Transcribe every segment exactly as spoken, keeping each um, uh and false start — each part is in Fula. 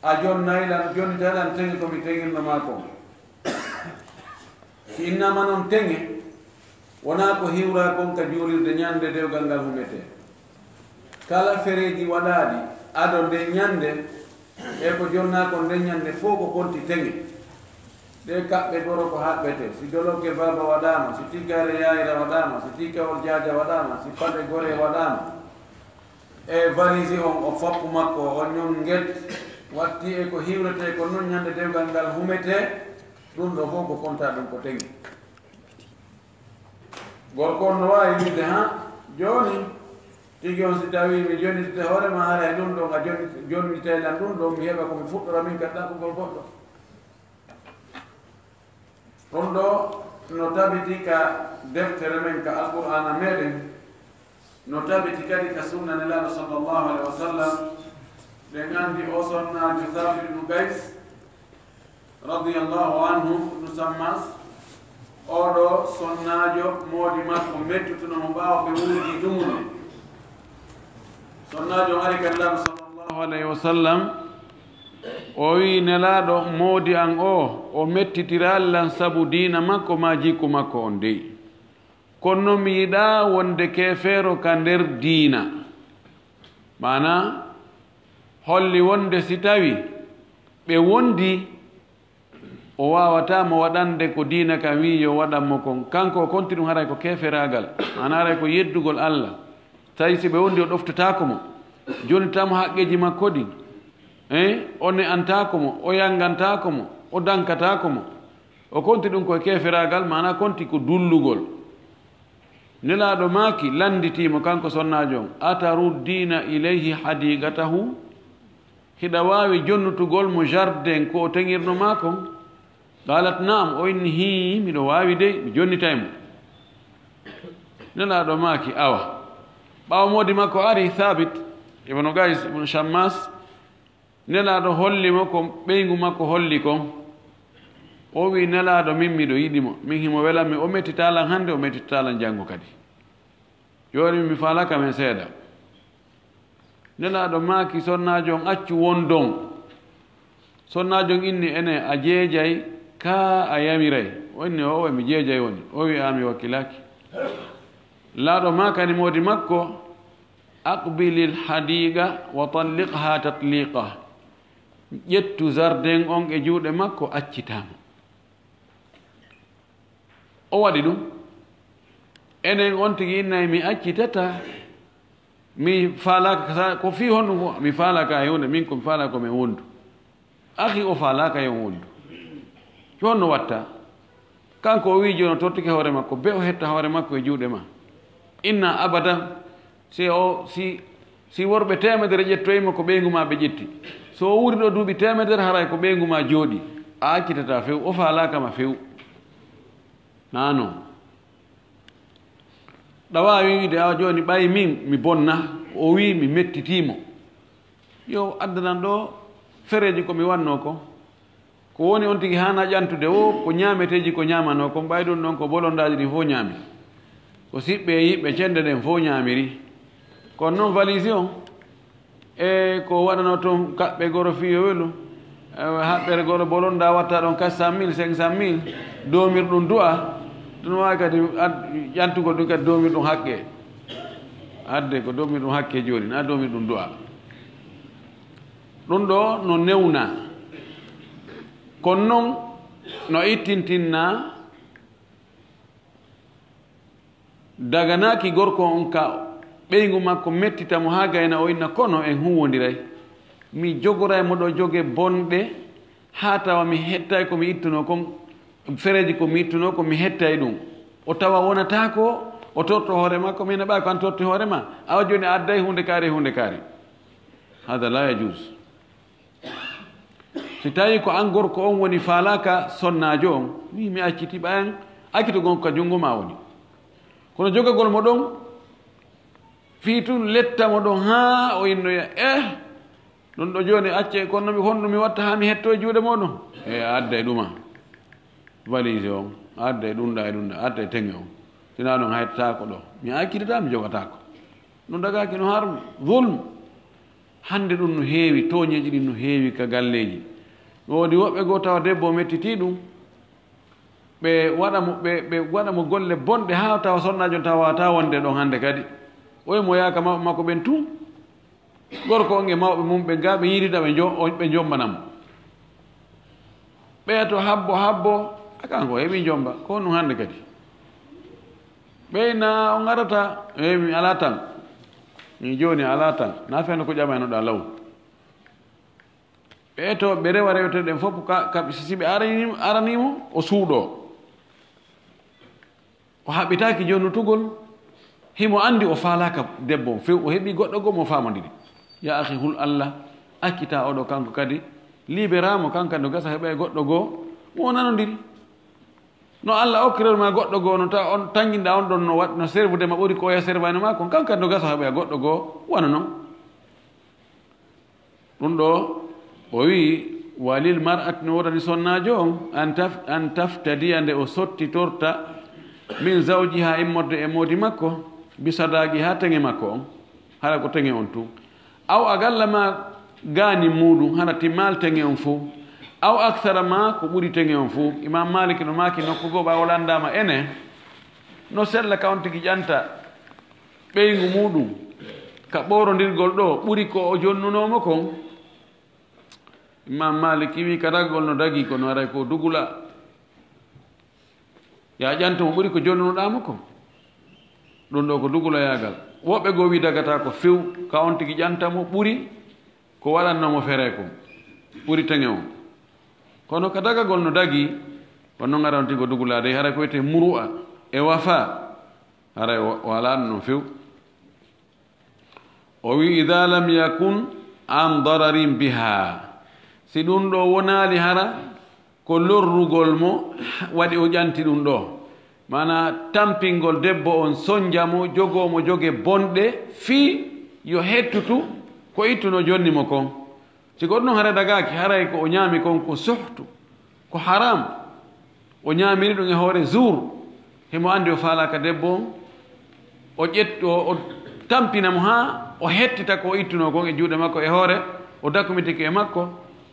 A jonnay lan, jonnitay lan teŋe ko mi teŋirno maa kon. Si innama non teŋe, wonaa ko hiwraa kon ka juulirde ñande dewgal ngal humetee. Kala fereeji waɗaaɗi ado nden ñande, e ko jonnaa kon nden ñande fow ko konti teŋe. Ɗee kaɓɓe goro ko haɓɓetee, si dolokke baaba waɗaama, si tiggaare yaayira waɗaama, si tiggawol jaaja waɗaama, si paɗe gore waɗaama, e valise on o foppu makko o ñon nget, watti e ko hiwretee kon non ñande dewgal ngal humetee, ɗun ɗoo fow ko kontaa ɗun ko teŋe. Gorko on no waawi wiide, "Ha, jooni, tigi on si tawii mi jonnitete hoore maa, haray ɗun ɗon a jonni-, jonnitay lan ɗun ɗon, mi heɓa ko mi fuɗɗora min ka ɗaɓɓugol goɗɗo." Ɗun ɗoo no tabiti ka deftere men, ka Alqur'aana meɗen, no tabiti kadi ka sunna Nelaaɗo sallallahu alaihi wasallam. Ɗen anndi o sonnaajo Thabit ibn Qais, radiyallahu anhu, ibn Shammas, oo ɗoo sonnaajo moodi makko mettutuno mo ɓaawo ɓe wuurdi dumunde. Sonnaajo on ari ka Nelaaɗo sallallahu alaihi wasallam, o wi'i, "Nelaaɗo, moodi an oo, o mettitiraali lan sabu diina makko maa jikku makko on dey. Kono non mi yiɗaa wonde keefeero ka nder diina." Maanaa, holli wonde si tawii ɓe wondii, o waawataa mo waɗande ko diina kan wi'i yo waɗan mo kon. Kanko o konti ɗun haray ko keeferaagal, maanaa haray ko yeddugol Alla. Tawi si ɓe wondi o ɗoftataako mo, jonnitataa mo haqqeeji makko ɗin, eh, o ne'antaako mo, o yangantaako mo, o dankataako mo. O konti ɗun ko e keeferaagal, maanaa konti ko dullugol. Nelaaɗo maaki, landitii mo kanko sonnaajo on, "Ataruddiina ilayhi hadiiqatahu?" Hiɗa waawi jonnutugol mo jardin ko o teŋirno maa kon? Qaalat, "Naam." O inni, "Hii, miɗo waawi dey, mi jonnitay mo." Nelaaɗo maaki, "Awa." Ɓaawo moodi makko ari, Thabit ibn Qais ibn Shammas, Nelaaɗo holli mo ko ɓeyngu makko holli kon. O wi'i, "Nelaaɗo, min miɗo yiɗi mo, min himo welammi, o mettitaa lan hande, o mettitaa lan janngo kadi. Jooni mi faalaaka men seeɗa." Nelaaɗo maaki, "Sonnaajo on, accu wondon." Sonnaajo on inni, "Enee, a jeejay kaa a yamiray?" O inni, "Oowe, mi jeejay woni." O wi'i, "Aa, mi wakkilaaki." Nelaaɗo maakani moodi makko, "Aqbilil hadiiqa wa talliqha tatliqa." Ƴettu jardin on e juuɗe makko, accitaa mo. O waɗi ɗun. Enen on tigi innay, "Mi accitataa, mi faalaaka sa-, ko fii honɗun ko mi faalaaka e huunde, min ko mi faalaaka ko men wondu." Akhi o faalaaka yo wondu. Ko honno watta? Kanko o wi'i jooni o tottike hoore makko, be o hetta hoore makko e juuɗe maa. Inna abadan, si o, si, si worɓe teemedere ƴettoyi mo ko ɓeyngu maa ɓe ƴetti. So o wuuri ɗoo duuɓi teemedere, haray ko ɓeyngu maa jooɗi. A accitataa few, o faalaaka ma few. Naa non. Ɗa waawi wi'ude, "Awa jooni ɓay min mi bonna, o wi'i mi mettitii mo." Yo addanan ɗoo fereeji ko mi wannoo ko. Ko woni on tigi haanaa ƴantude woo ko ñaameteeji ko ñaamanoo kon, ɓay ɗun ɗon ko bolondaaji ɗin fow ñaami. Ko siɓɓe e yiɓɓe cennde ɗen fow ñaamiri. Kono non valise on, e ko waɗanoo ton kaɓɓe goro fii yo welu, e haɓɓere goro bolondaa watta ɗon quatre cent mille, cinq cent mille, doomirɗun du'a, ɗun waawi kadi ad-, ƴantugol ɗun kadi doomirɗun haqqee. Adde ko doomirɗun haqqee jooni, naa doomirɗun du'a. Ɗun ɗoo no newnaa. Kono non no ittintinnaa. Daganaaki gorko on ka ɓeyngu makko mettita mo haa gayna o inna, "Kono en huuwondiray. Mi jogoray mo ɗoo joge bonɗe haa tawa mi hettay ko mi ittunoo kon, fereeji ko mi ittunoo kon, mi hettay ɗun." O tawa wonataa ko o torto hoore makko, mi ina ɓay ko an torti hoore maa. Awa jooni a adday huunde kaari e huunde kaari. Hada la yajuz. Si tawii ko an gorko on woni faalaaka sonnaajo on, wi'i, "Mi acciti ɓayan, accito gon ka junngo maa woni." Kono jogagol mo ɗon, fii tun letta mo ɗon haa o innoya, "Eh, ɗun ɗoo jooni acce, kono mi, honɗun mi watta haa mi hetto e juuɗe mooɗon?" E a adday ɗuma, valise on, a adday ɗun ɗaa e ɗun ɗaa, a adday teŋe on. Sinaa non a hettataa ko ɗoo. Mi accitataa, mi jogataa ko. Ɗun dagaaki no harmi. Zulm. Hannde ɗum no heewi, tooñeeji ɗin no heewi ka galleeji. No woodi woɓɓe goo tawa debbo o mettitii ɗum, ɓe waɗa mo, ɓe, ɓe waɗa mo golle bonɗe haa tawa sonnaajo on tawa waawataa wonde ɗon hannde kadi. O wi'a mo yaha ka mawɓe makko ɓen tun. Gorko on e mawɓe mum ɓen gaa ɓe yiilida ɓe njo-, ɓe njombana mo. Ɓeya to habbo, habbo, a kanko o heɓi njomba, ko honɗum hannde kadi? Ɓey na on arata, e mi alaa tan. Min jooni alaa tan. Na feno ko ƴamaynoɗaa law. Ɓe eto, ɓe rewa rewte ɗen fof, ka, ka, si, si ɓe arani, aranii mo, o suuɗoo. O haɓɓitaaki jonnutugol, himo anndi o faalaaka debbo on few, o heɓii goɗɗo goo mo faamondiri. Ya akhi, hul Alla, accitaa oɗo kanko kadi, libéraa mo kanko kadi, no gasa heɓa e goɗɗo goo mo o nanondiri. No Alla okkirori ma goɗɗo goo, no ta-, on tanginɗaa on ɗon no waɗ-, no servude ma ɓuri ko oya servaani ma kon, kanko kadi no gasa heɓa e goɗɗo goo wano non. Ɗum ɗo o wi'i, walil mar'ati, no woodani sonnaajo on, an taf-, an taftadiya, nde o sottitorta, min zawjiha, immorde e moodi makko, bi sadaqiha, teŋe makko on, hara ko teŋe on tun, aw aqalla ma gaani muuɗum, hara timmaali teŋe on fow, aw akthara ma ko ɓuri teŋe on fow. Imam Malik no maaki nokku goo ɓaawo landaama ene, no sella ka on tigi ƴanta ɓeyngu muuɗum ka ɓoorondirgol ɗoo ɓuri ko o jonnunoo mo kon. Imam Maliki wi'i ka dagagol no dagii, kono haray ko dugula. Yaa ƴantu mo ɓuri ko jonnunoɗaa mo kon. Ɗum ɗoo ko dugulayaagal. Woɓɓe goo wi'i dagataa ko few, ka on tigi ƴanta mo ɓuri ko waɗannoo mo feree kon, ɓuri teŋe on. Kono ka dagagol no dagii, on non ara on tigi o dugulaa dey, haray ko wiyetee muru'a e wafa, haray o, o alaa ɗum ɗon few. O wi'i, "Idha lam yakun an dararin biha." Si ɗum ɗoo wonaali hara ko lorrugol mo waɗi o ƴanti ɗum ɗoo. Maanaa tampingol debbo on, sonja mo, jogoo mo joge bonɗe, fii yo hettutu ko ittuno jonni mo kon. Si ko ɗum haray dagaaki, haray ko o ñaami kon ko suhtu, ko haram. O ñaamiri ɗum e hoore zuur. Himo anndi o faalaaka debbo on. O ƴett-, o, o tampina mo haa o hettita ko o ittunoo kon e juuɗe makko e hoore, o dakumitike e makko,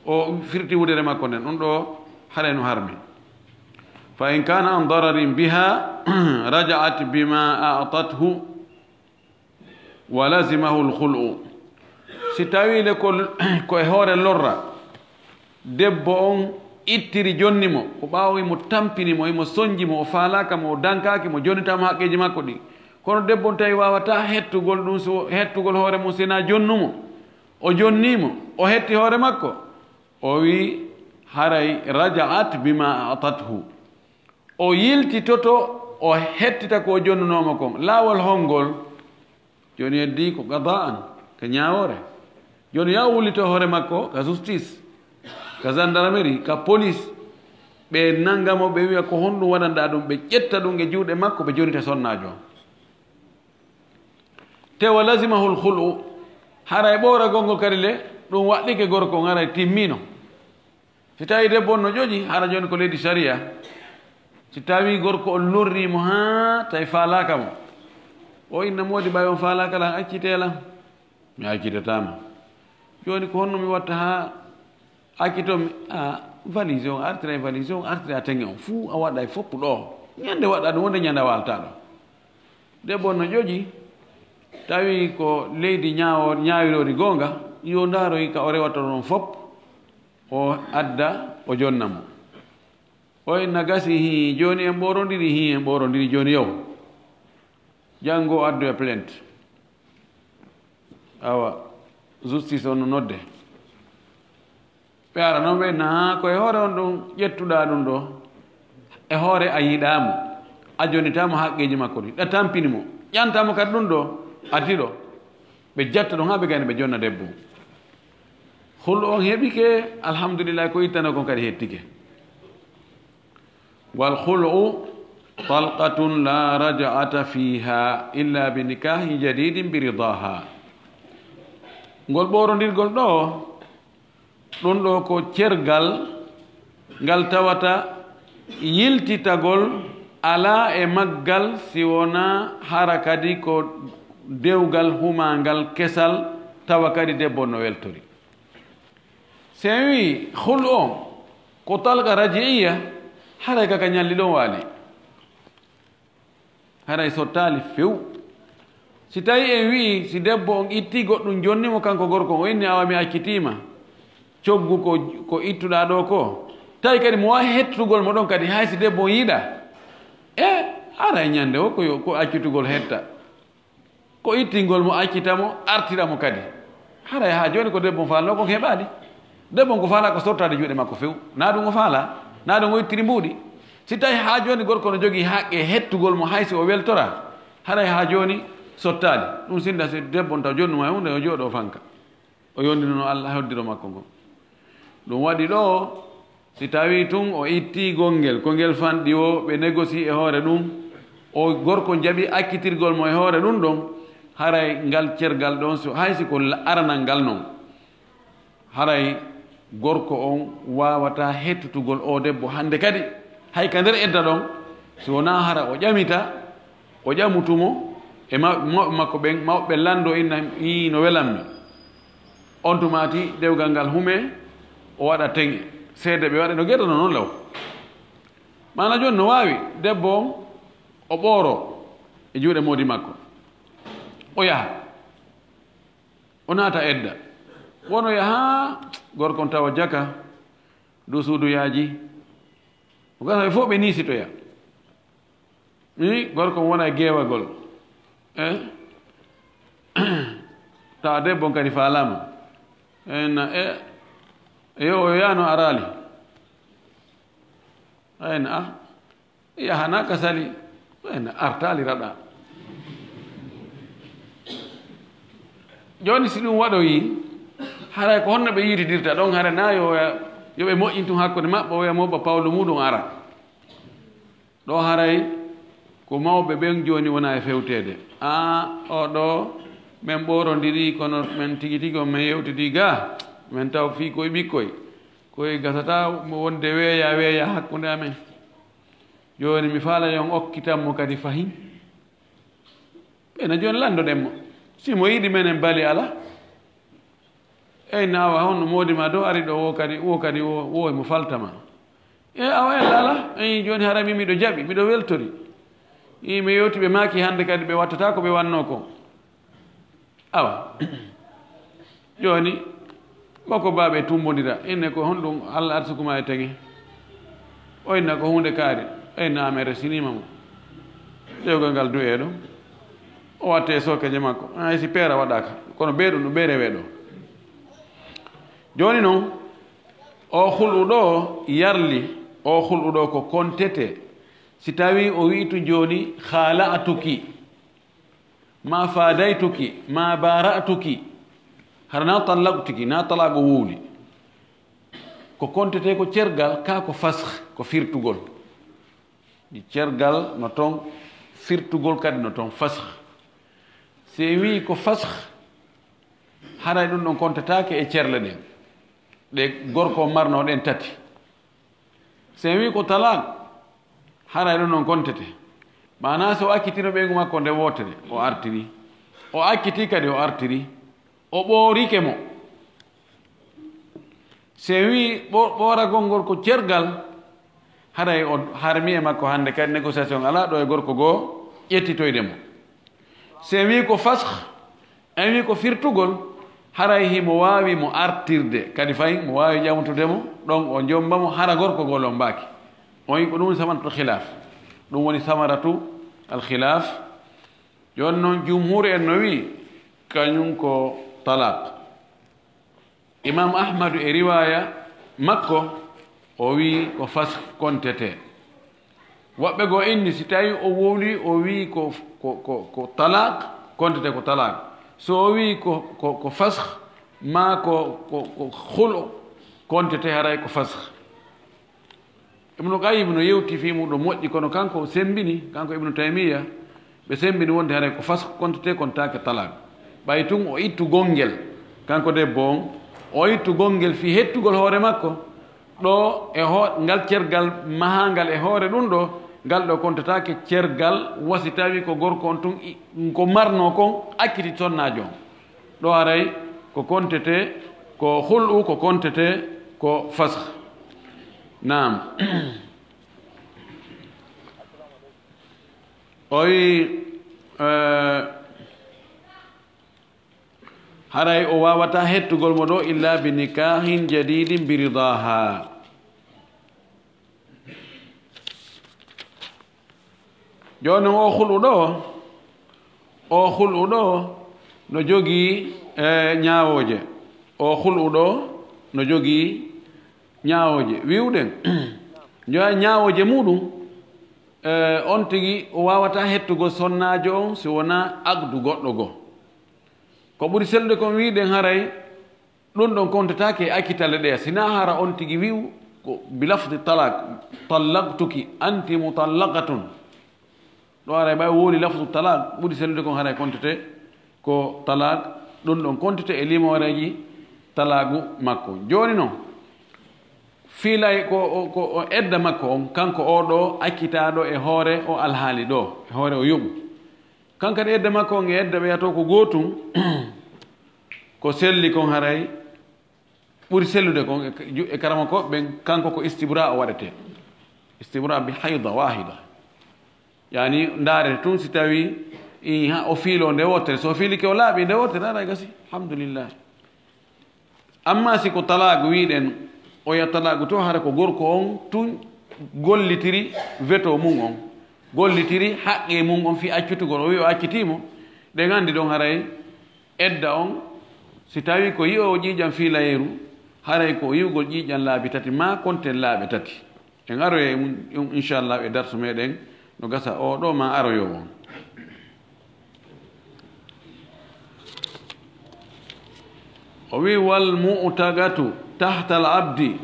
o firti wudere makko nden. Ɗum ɗoo haray no harmi. Fa in kana an dararin biha, raja'at bima a'tathu. Wa lazimahu al-khul'u. Si tawii le ko, ko e hoore lorra, debbo on ittiri jonni mo, ko ɓaawo himo tampini mo, himo sonji mo, o faalaaka mo, o dankaaki mo, jonnitaama haqqeeji makko ɗin. Kono debbo on tawi waawataa hettugol ɗum, so hettugol hoore mum, si hinaa jonnu mo, o jonnii mo, o hetti hoore makko, o wi'i, haray raja'at bima a'tathu. O yiltitoto, o hettita ko o jonnunoo mo kon. Laawol hongol? Jooni heddii ko qada'an, ka ñaawoore. Jooni yaa o wullito hoore makko ka justice, ka gendarmerie, ka police. Ɓe nanga mo, ɓe wi'a ko honɗum waɗanɗaa ɗum, ɓe ƴetta ɗum e juuɗe makko, ɓe jonnita sonnaajo on. Te wa lazimahul khul'u, haray ɓooragol ngol kadi le, ɗum waɗɗike gorko on, haray timmiino. Si tawii debbo on no ƴoƴi, hara jooni ko leydi sariya. Si tawii gorko on lorrii mo haa tawi faalaaka mo, o inna moodi ɓay on faalaaka lan, accitee lan. Mi accitataa ma. Jooni ko honno mi watta haa accitoo mi? A, valise on, artira e valise on, artira teŋe on. Fuu a waɗa e foppu ɗoo. Ñande waɗa ɗum, wonde ñande a waaltaa ɗoo. Debbo on no ƴoƴi, tawi ko leydi ñaawo-, ñaawiroori goonga, yo ndaaroy ka o rewata ɗon fop, o adda, o jonna mo. O inna gasi, hii, jooni en ɓoorondiri, hii, en ɓoorondiri, jooni yow. Janngo o addoya plainte. Awa, justice on no nodde. Ɓe ara non ɓe, naa ko e hoore on ɗum ƴettuɗaa ɗum ɗoo, e hoore a yiɗaa mo, a jonnitaa mo haqqeeji makko ɗin, ɗa tampini mo, ƴantaa mo kadi ɗum ɗoo, addi ɗoo. Ɓe jatta ɗum haa ɓe gayna ɓe jonna debbo. Khul'u on heɓike, alhamdulillahi, ko ittano kon kadi hettike. Wal khul'u talqatun la raj'ata fiha illa bi nikahin jadidin bi ridaha. Ngol ɓoorondirgol ɗoo, ɗum ɗoo ko cergal ngal tawata yiltitagol alaa e maggal si wonaa hara kadi ko dewgal humaangal kesal tawa kadi debbo on no weltori. Si en wii hul on ko talqa raji'iya, haray ka ka ñalli ɗon waali. Haray sottaali few. Si tawi en wii si debbo on itti goɗɗum jonni mo kanko gorko on, o inni awa mi accitiima, coggu ko, ko ittuɗaa ɗoo ko, tawi kadi mo waawi hettugol mo ɗon kadi, hay si debbo on yiɗaa, e haray ñande o ko yo, ko accitugol hetta. Ko ittingol mo, accita mo, artira mo kadi. Haray haa jooni ko debbo on faalnoo kon heɓaali. Debbo on ko faalaa ko sortaade juuɗe makko few. Naa ɗum o faalaa, naa ɗum o ittiri mbuuɗi. Si tawi haa jooni gorko no jogii haqqe hettugol mo hay si o weltoraa, haray haa jooni sottaali. Ɗum sinda si debbo on taw jonnuma e huunde, o jooɗoo fanka. O yondinano Allah hoddiro makko ngon. Ɗum waɗi ɗoo, si tawii tun o ittii gongel, ko ngel fanɗi woo, ɓe négocier e hoore ɗum, o gorko jaɓi accitirgol mo e hoore ɗum ɗon, haray ngal cergal ɗon, so, hay si ko la-, aranal ngal non, haray gorko on waawataa hettutugol oo debbo hannde kadi, hay ka nder edda ɗon, si wonaa hara o ƴamita, o ƴamutu mo e ma-, mawɓe makko ɓen, mawɓe ɓen lanndoo inna, ii, no welammi. On tuma ti dewgal ngal humee, o waɗa teŋe. Seede ɓe waɗa no geɗa no non law. Maana jooni no waawi debbo on o ɓooroo e juuɗe moodi makko. O yaha. O naata edda. Wono yaha gorko on tawa jaka, du suudu yaaji. O gasa ɓe fof ɓe niisitoya. Mi gorko mo wona e geewagol. E tawa debbo on kadi faalaama. En, e, e yo o yaano araali. En, a, yahana ka sali. En, artaali raɗa. Jooni si ɗum waɗoyi, haray ko honno ɓe yiitidirta ɗon? Haray na yo, yo ɓe moƴƴin tun hakkunde maɓɓe, o wiya mo ba pawlo muɗum ara. Ɗo haray ko mawɓe ɓen jooni wona e fewteede. Aa, oo ɗoo, men ɓoorondirii, kono men tigi tigi on men yewtidii gaa, men taw fii koye ɓikkoy. Koye gasataa wonde weeyaa weeyaa hakkunde amen. Jooni mi faalay on okkitan mo kadi fahin. Ɓen jooni lanndoɗen mo. Si mo yiɗi menen bali alaa. Eyi, na awa honno moodi ma dow ari ɗo, wo kadi, wo kadi, wo, wo mo falta ma. E awa en lala, eyi, jooni hara mi miɗo jaɓi, miɗo weltori. I mi yewti ɓe maaki hannde kadi ɓe wattata ko ɓe wanno ko. Awa. Jooni, bako baaɓe tumbondira, inne ko honɗum Allah arsuku ma e teŋe? O inna ko huunde kaari, o inna amen resiniima mo. Dewgal ngal du'ee ɗo. O watte e sookeeje makko. Hay si peera waɗaaka, kono bee ɗum, ɗum bee rewee ɗo. Jooni non, o hulɗu ɗo yarli, o hulɗu ɗo ko kontete. Si tawi o wi'i tun jooni, "Khala'tuki, ma fadaytuki, ma bara'tuki," hara na tallaqtuki, na talaago wowli. Ko kontete ko cergal, ka ko fasx, ko firtugol. Cergal no ton, firtugol kadi no ton, fasx. Si en wi'i ko fasx, haray ɗum ɗon kontetaake e cerle ɗen, ɗe gorko on marno ɗen tati. Si en wi'i ko talaq, haray ɗum ɗon kontete. Maanaa si o accitino ɓeyngu makko nde wootere, o artiri. O accitii kadi, o artiri. O ɓoorike mo. Si en wii ɓo-, ɓooragol ngol ko cergal, haray o harmi e makko hannde kadi négociation alaa ɗo e gorko goo ƴettitoyde mo. Si en wii ko fasx, en wii ko firtugol, haray himo waawi mo artirde kadi fay, mo waawi ƴamtude mo, ɗon o jommba mo, hara gorko goo lommbaaki. On ko ɗum woni samaratu khilaaf. Ɗum woni samaratu al khilaaf. Jooni noon, jumhuur en no wii, kañum ko talaq. Imam Ahmadu e riwaaya makko, o wii ko fasx kontete. Woɓɓe goo inni, si tawi o wowli, o wii ko, ko, ko, ko talaq, kontete ko talaq. So o wii ko, ko, ko fasx, maa ko, ko, ko khulu, kontete haray ko fasx. Ibnu Qayyim no yewti fii muɗum moƴƴi, kono kanko o semmbini, kanko Ibnu Taymiyya, ɓe semmbini wonde haray ko fasxu kontete, kontaake talaq. Ɓay tun o ittu gonngel, kanko debbo on, o ittu gonngel fii hettugol hoore makko, ɗo e ho-, ngal cergal mahaangal e hoore ɗum ɗo, ngal ɗo kontataake cergal, wa si tawi ko gorko on tun i-, ko marnoo kon acciti sonnaajo on. Ɗo haray ko kontete, ko hul'u ko kontete, ko fasakh. Naam. O wi, eh, haray o waawata hettugol mo ɗo illa bi nikahin jadidin bi ridaha. Jooni o hul'u ɗo, o hul'u ɗo no jogii, eh, ñaawooje. O hul'u ɗo no jogii ñaawooje. Wi'uɗen, njoya ñaawooje muɗum, eh, on tigi o waawata hettugol sonnaajo on si wonaa aqdu goɗɗo goo. Ko ɓuri sellude kon wi'uɗen haray ɗum ɗon kontataake e akitale ɗe, sinaa hara on tigi wi'u ko bi lafdi talaq, "Tallaqtuki, anti mutallaqatun." Ɗo haray ɓay woni lafdu talaq, ɓuri sellude kon haray kontete ko talaq, ɗum ɗon kontete e liimooreeji talaagu makko. Jooni non, fiilay ko, ko, ko o edda makko on, kanko oo ɗoo accitaaɗo e hoore o alhaali ɗoo, e hoore o yoɓu. Kanko kadi edda makko on e edda ɓe yatoo ko gootum, ko selli kon haray ɓuri sellude kon e, e karamokooɓe ɓen, kanko ko istibra o waɗetee. Istibra bi hayda wahida. Yani, ndaarete tun si tawi, i, ha, o fiiloo nde wootere. So o fiilike o laaɓi nde wootere, haray gasi. Alhamdulillah. Amma si ko talaagu wi'uɗen, oya talaagu to, hara ko gorko on tun gollitiri veto mun on, gollitiri haqqe mun on fii accitugol, o wi'i o accitii mo, ɗen anndi ɗon haray edda on, si tawi ko yi'oowo ƴiiƴan fiilayeeru, haray ko yi'ugol ƴiiƴan laabi tati, maa konten laaɓe tati. En aroyay mum, um, inchallah, e darsu meɗen no gasa o ɗo ma aroyo on. O wi, "Wal mu'taqatu tahta al abdi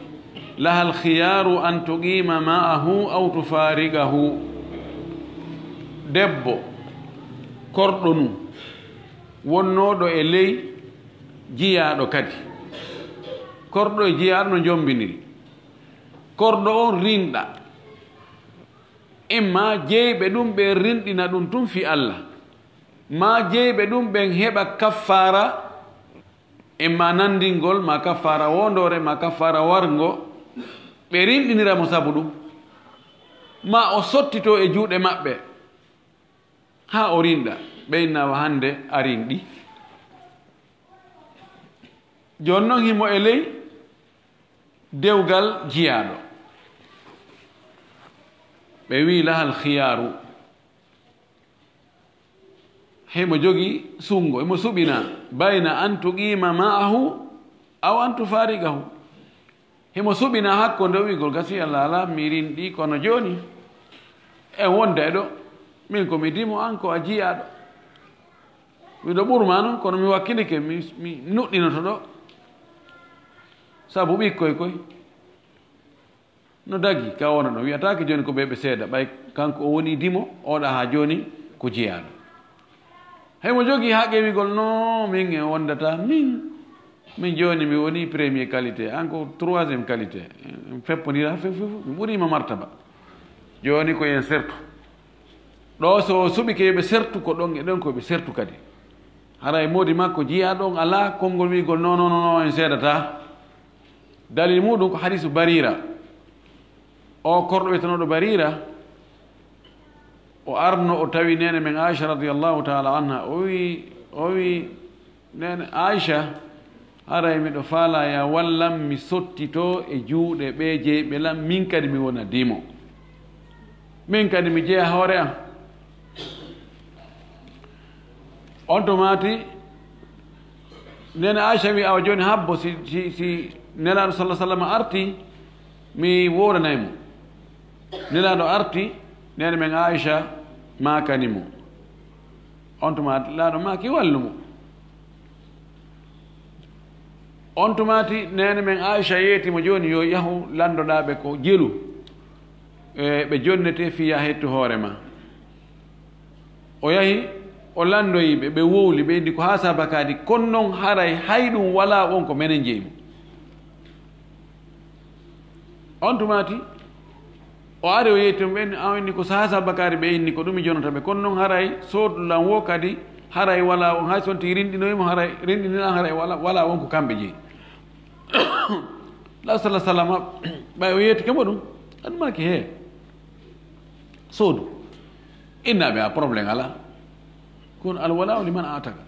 lahal khiyaru an tuqima ma'ahu aw tufariqahu." Debbo korɗo nu wonnooɗo e ley jiyaaɗo kadi. Korɗo e jiyaaɗo no njombiniri. Korɗo on rinɗa. Imma jeyɓe ɗum ɓen rinɗina ɗum tun fii Alla, maa jeyɓe ɗum ɓen heɓa kaffaara, imma nanndingol, maa kaffaara woondoore, maa kaffaara warngo, ɓe rinɗinira mo sabu ɗum, maa o sottitoo e juuɗe maɓɓe haa o rinɗa, ɓe inna wa hannde a rinɗi. Jooni non himo e ley dewgal jiyaaɗo. Ɓe wi'i lahal khiyaaru. Himo jogi suɓngo, himo suɓina bayna an tuqima ma'ahu aw an tufariqahu. Himo suɓina hakkunde o wi'ugol gasi Allah ala mi rinɗi kono jooni en wonda e ɗo. Min ko mi dimo an ko a jiyaaɗo. Miɗo ɓurma non, kono mi wakkilike, mi, mi nuɗɗinoto ɗo. Sabu ɓikkoy koy no dagi, ka wona ɗon. Wiyataake jooni ko ɓe ɓe seeda, ɓay kanko o woni dimo, oɗa haa jooni ko jeyaaɗo. Hay mo jogii haa ƴeewigol, no, min en wondata, min, min jooni mi woni premier qualité, an ko troisième qualité. En feppondira, fe-, fe-, fe-, mi ɓuriima martaba. Jooni ko en sertu. Ɗo so o suɓike yo ɓe sertu, ko ɗon e ɗon ko ɓe sertu kadi. Haray moodi makko jiyaaɗo on alaa konngol wi'ugol, "Non, non, non, non, en seedataa." Dalil muuɗum ko hadiisu Bariira. O korɗo wiyetenooɗo Bariira, o arno o tawi neene men Aisha radiyallahu ta'ala anha, o wi, o wi, "Neene Aisha, haray miɗo faalaa ya wallam mi sottitoo e juuɗe ɓee jeyɓe lan, min kadi mi wona dimo. Min kadi mi jeya hoore am." On tumaati, neene Aisha wi, "Awa jooni habbo si, si, si Nelaaɗo sallallahu alaihi wasallam arti, mi woodanay mo." Nelaaɗo arti, neene men Aisha maakani mo. On tuma Nelaaɗo maaki, "Wallu mo." On tumaati neene men Aisha yeeti mo, "Jooni yo yahu lanndoɗaa ɓe ko jelu, e ɓe jonnete fii ya hettu hoore ma." O yahi, o lanndoyi ɓe, ɓe wowli, ɓe inni ko haa saabakaadi, kono non haray hay ɗum walaa, on ko menen jeyi mo. On tumaati, o ari o yetti mo, ɓe inni, a inni ko saha sabakari, ɓe inni ko ɗum mi jonata ɓe. Kono non haray soodu lan wo kadi Haray wala on, hay so on tigi rinɗinoyi mo, haray rinɗinina, haray wala, wala won ko kamɓe jeyi. La sala salama, ɓay o yeetike mo ɗum, an maki he. Soodu. Inna ɓe a problème ala. Kun al wala liman ataka.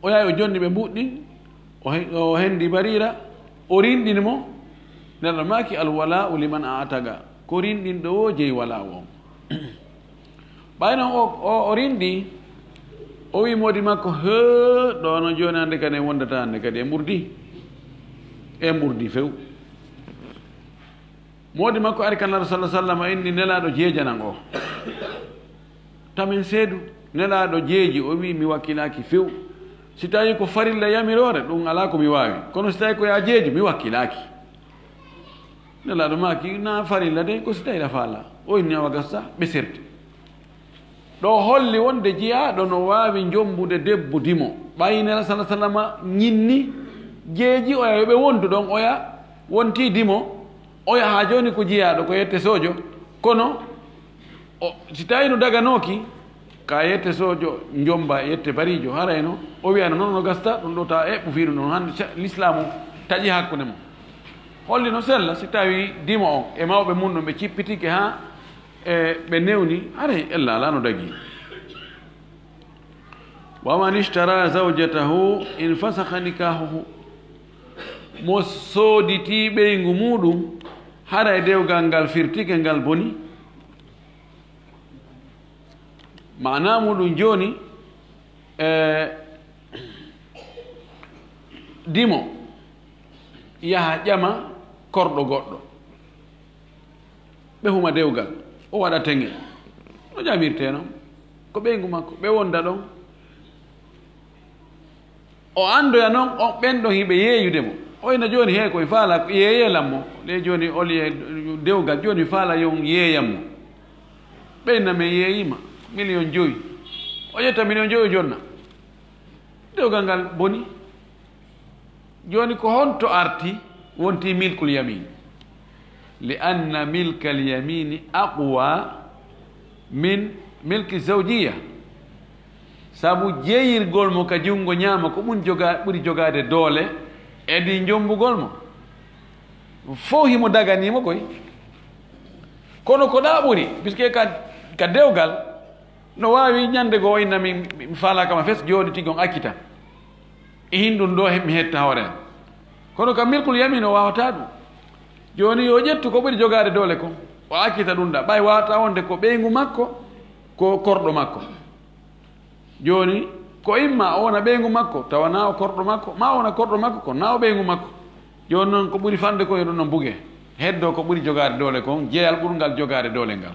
O yahi o jonni ɓe mbuɗɗi, o he-, o hendi Barira, o rinɗini mo. Neɗɗo maaki, "Al wala'u liman a'taqa." Ko rinɗinɗo o jeyi wala'u on. Ɓay non o, o, o rinɗi, o wi moodi makko, "He, ɗo no jooni hannde kadi en wondata hannde kadi en ɓurdi. En ɓurdi few." Moodi makko ari kan Naaru sallallahu alaihi wasallam, inni Nelaaɗo jeejanan o. Tamen seedu, Nelaaɗo jeeji, o wi, "Mi wakkilaaki few. Si tawi ko farilla yamiroore, ɗum alaa ko mi waawi. Kono si tawi ko yaa jeeji, mi wakkilaaki." Nelaaɗo maaki, "Na farilla de, ko si tawi a faala." O inni, "Awa gasa," ɓe serti. Ɗo holli wonde jiyaaɗo no waawi jombude debbo dimo. Ɓay Nelaaɗo sallallahu alaihi wasallam ñinni jeeji oya yo ɓe wondu ɗon, oya wonti dimo, oya haa jooni ko jiyaaɗo, ko yette soojo. Kono o, si tawi no daganooki, ka yette soojo, jomba yette bariijo, harayno o wiyano noon no gasta, ɗum ɗo ta eɓɓu fii ɗum ɗon. Hannde ca-, lislaamu taƴi hakkunde mum. Holli no sella si tawi dimo on e mawɓe mum ɗum ɓe cippitike haa e ɓe newni, haray ella alaa no dagi. "Wa man ishtara zawjatahu in fasakha nikahuhu." Mo sooditi ɓeyngu muɗum, haray dewgal ngal firtike, ngal boni. Maana muɗum jooni, e, dimo yaha ƴama korɗo goɗɗo. Ɓe huma dewgal, o waɗa teŋe. No ƴamirtee non? Ko ɓeyngu makko, ɓe wonda ɗon. O anndoya non, on, ɓen ɗon hiɓe yeeyude mo. O ina jooni he koye faala yeeyee lan mo. Le jooni oli e dewgal, jooni faala yon yeeyan mo. Ɓe inna men yeeyiima miliyon jowi. O ƴetta miliyon jowi o jonna. Dewgal ngal boni. Jooni ko honto arti wonti milkul yamin? Li anna milkal yamini aqwa min milki zawjiya. Sabu jeeyirgol mo ka junngo ñaamo ko ɓuri joga-, ɓuri jogaade doole e ndi jommbugol mo. Fow himo daganiimo koy. Kono ko ɗa ɓuri, puisque ka, ka dewgal, no waawi ñande goo o inna mi, mi faalaaka ma fes, jooɗi tigi on accita. E hin ɗum ɗo he-, mi hetta hoore am. Kono ka milkul yamin o waawataa ɗum. Jooni yo ƴettu ko ɓuri jogaade doole kon, o accita ɗum ɗa. Ɓay waawataa wonde ko ɓeyngu makko, ko korɗo makko. Jooni ko imma o wona ɓeyngu makko, tawa na o korɗo makko, ma o wona korɗo makko, kono na o ɓeyngu makko. Jooni non ko ɓuri fande kon yo ɗum non buge. Heddo ko ɓuri jogaade doole kon, jeyal ɓurngal jogaade doole ngal.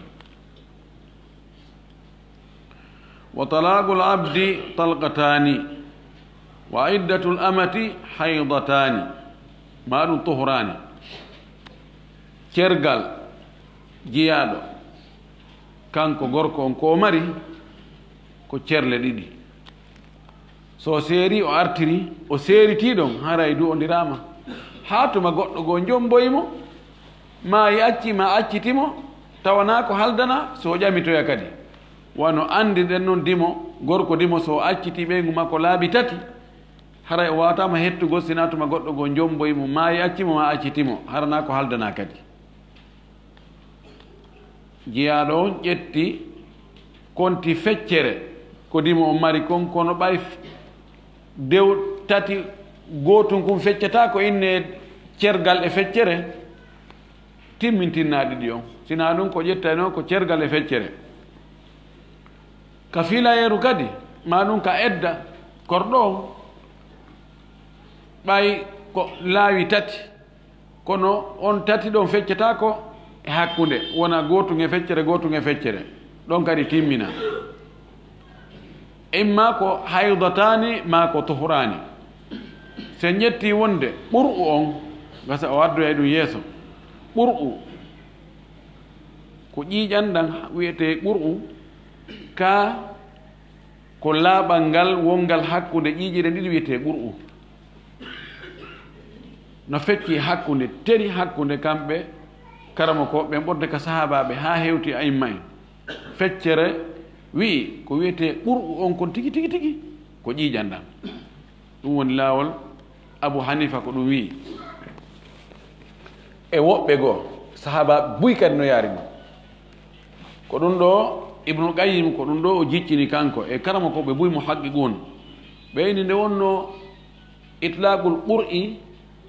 Wa talaqul abdi talqataani, wa iddatul amati haydataani, ma ɗum tuhraani. Cergal jiyaaɗo, kanko gorko on ko o mari, ko cerle ɗiɗi. So o seeri, o artiri, o seeritii ɗon, haray du'ondiraama. Haa tuma goɗɗo goo jomboyi mo, maa i acci, maa acciti mo, tawanaa ko haldana, so o ƴamitoya kadi. Wano anndirɗen non dimo, gorko dimo, so o accitii ɓeyngu makko laabi tati, haray o waawataama hettugol, sinaa tuma goɗɗo goo jomboyi mo, maa i acci mo, maa acciti mo, haranaa ko haldana kadi. Jiyaaɗo on ƴetti konti feccere, ko dimo on mari kon, kono ɓay f-, dew tati, gootun kun feccata ko inne cergal e feccere, timmintinnaa ɗiɗi on. Sinaa ɗum ko ƴettayno ko cergal e feccere. Ka fiilayeeru kadi, maa ɗum ka edda, korɗo on, ɓay ko laawi tati, kono on tati ɗon feccata ko e hakkunde, wona gootun e feccere, gootun e feccere. Ɗon kadi timmina. Imma ko haydataani, maa ko tuhraani. Si en ƴetti wonde ɓur'u on, gasa o addoya ɗum yeeso. Ɓur'u ko ƴiiƴan ɗan wi'etee ɓur'u, ka ko laaɓal ngal wongal hakkunde ƴiiƴe ɗen ɗiɗi wi'etee ɓur'u. No fecci hakkunde, teri hakkunde kamɓe karamokooɓe ɓen ɓurde ka sahaabaaɓe haa hewti a'imma en. Feccere Wi'i ko wiyetee qur'u on kon tigi tigi tigi ko ƴiiƴan ɗan. Ɗum woni laawol Abu Hanifa, ko ɗum wi'i. E woɓɓe goo, sahaaba buy kadi no yaari ɗum. Ko ɗum ɗo Ibnul Qayyim, ko ɗum ɗo o jiccini kanko e karamokooɓe buy muhaqqiqun. Ɓe inni nde wonno itlaqul qur'i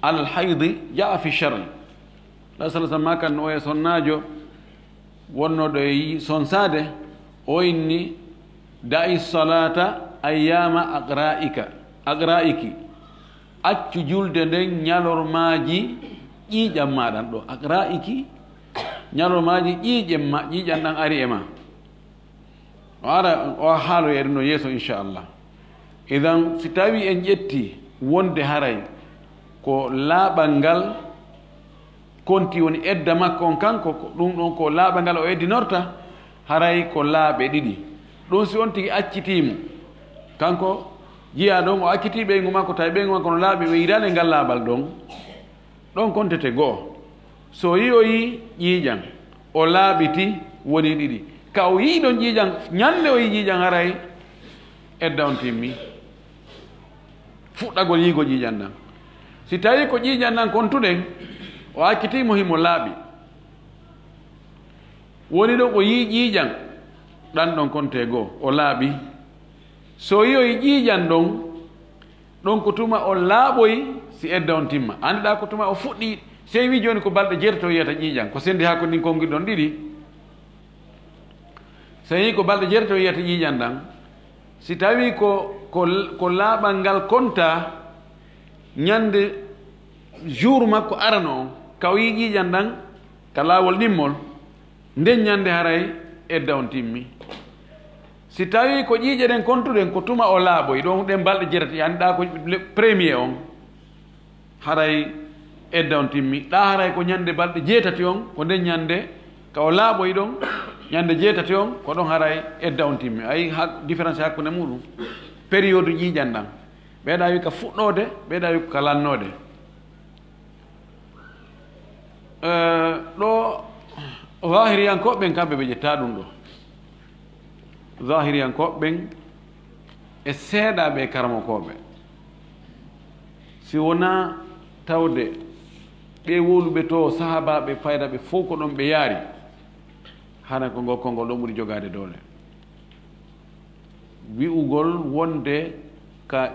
alal haydi jaa fi shar'i. Nabi sallallahu alaihi wasallam kan no oya sonnaajo wonnooɗo e yi-, sonsaade, o inni, "Da'i salata ayyama aqra'ika, aqra'iki." Accu julde nden ñalormaaji ƴiiƴan maaɗan ɗo. Aqra'iki, ñalormaaji ƴiiƴen ma, ƴiiƴan ɗan ari e ma. O ara, o haaloya e ɗum no yeeso, inchallah. Idan, si tawi en ƴetti wonde haray ko laaɓal ngal konti woni edda makko on kanko, ko ɗum ɗon ko laaɓal ngal o eddinorta, haray ko laaɓe ɗiɗi. Ɗum si on tigi accitii mo, kanko jiyaa ɗon, o accitii ɓeyngu makko, tawi ɓeyngu makko no laaɓi, ɓe yiɗaani ngal laaɓal ɗon, ɗon kontete goo. So yi'oyi ƴiiƴan, o laaɓiti, woni ɗiɗi. Ka o yi'i ɗon ƴiiƴan, ñande o yi'i ƴiiƴan, haray edda on timmi. Fuɗɗagol yi'ugol ƴiiƴan ɗan. Si tawi ko ƴiiƴan ɗan kontuɗen, o accitii mo himo laaɓi. Woni ɗon o yi'i ƴiiƴan, ɗan ɗon konte goo, o laaɓi. So yi'oyi ƴiiƴan ɗon, ɗon ko tuma o laaɓoyi si edda on timma. Annduɗaa ko tuma o fuɗɗi, sey wi jooni ko balɗe jeetati o yiyata ƴiiƴan, ko sendi haa ko ndin konngiri ɗon ɗiɗi. Sey ko balɗe jeetati o yiyata ƴiiƴan ɗan. Si tawi ko, ko, ko laaɓal ngal konta ñande jour makko arano on, ka o yi'i ƴiiƴan ɗan ka laawol ɗimmol, nden ñande haray edda on timmi. Si tawi ko ƴiiƴe ɗen kontuɗen, ko tuma o laaɓoyi, ɗon ɗen balɗe jeetati, annduɗaa ko le-, premier on, haray edda on timmi. Ɗaa haray ko ñande balɗe jeetati on, ko nden ñande ka o laaɓoyi ɗon, ñande jeetati on, ko ɗon haray edda on timmi. Ayi ha-, différence hakkunde muɗum, période ƴiiƴan ɗan. Ɓeyɗa wi ka fuɗɗoode, ɓeyɗa wi ka lannoode. Eh, ɗo zahiriyankooɓe ɓen kamɓe ɓe ƴetta ɗum ɗo. Zahiriyankooɓe ɓen e seeɗaaɓe e karamokooɓe. Si wonaa tawde ɓe wowluɓe to sahaabaaɓe faydaaɓe fow ko ɗon ɓe yaari, hana ko ngol konngol ɗon ɓuri jogaade doole. Wi'ugol wonde ka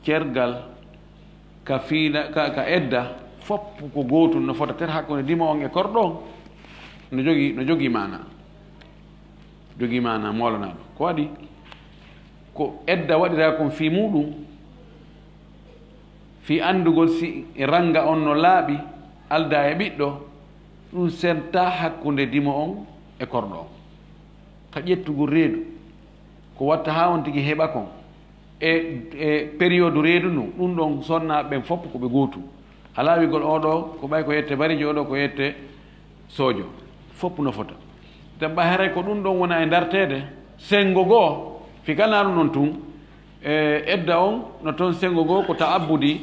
cergal, ka fiila, ka, ka edda, fof ko gootum, no fota ter hakkunde dimo on e korɗo on, no jogi, no jogi maana. Jogi maana moolanaaɗo. Ko waɗi? Ko edda waɗiraa kon fii muuɗum, fii anndugol si rannga on no laaɓi, aldaa e ɓiɗɗo, ɗum sentaa hakkunde dimo on e korɗo on. Ka ƴettugol reedu, ko watta haa on tigi heɓa kon, e, e période reedu ndun, ɗum ɗon sonnaaɓe ɓen fof ko ɓe gootum. Alaa wi'gol oo ɗoo ko ɓay ko yette barijo, oo ɗoo ko yette soojo. Fof no fota. Tan ɓay haray ko ɗum ɗon wona e darteede, senngo goo, fii kanaa ɗum ɗon tun, e edda on no ton senngo goo ko ta'abbudi,